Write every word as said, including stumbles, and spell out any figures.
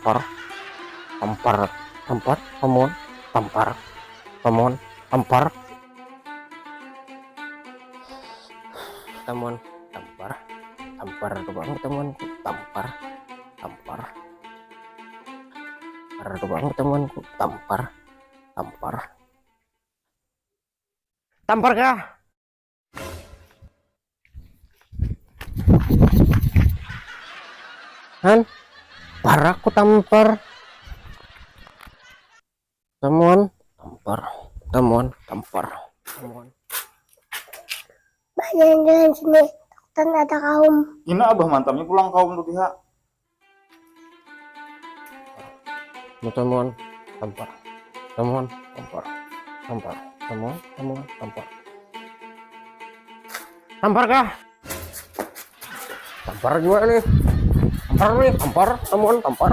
Tampar. Tampar. Tampar. Tamuan. Tampar. Tamuan. Tampar. Tamuan. Tampar. Tampar doang tamuan. Tampar. Tampar. Tampar doang tamuan. Tampar. Tampar. Tampar kah? Han, parak ku tampar. Tamuan, tampar. Tamuan, tampar. Tamuan. Bah, jalan-jalan sini. Takkan ada kaum. Ina abah mantamnya pulang kaum tuh pihak. Tamuan, tampar. Tamuan, tampar. Tampar. Tamuan, tamuan, tampar. Tampar kah? Tampar juga nih. Tampar nih, tampar. Tamuan, tampar.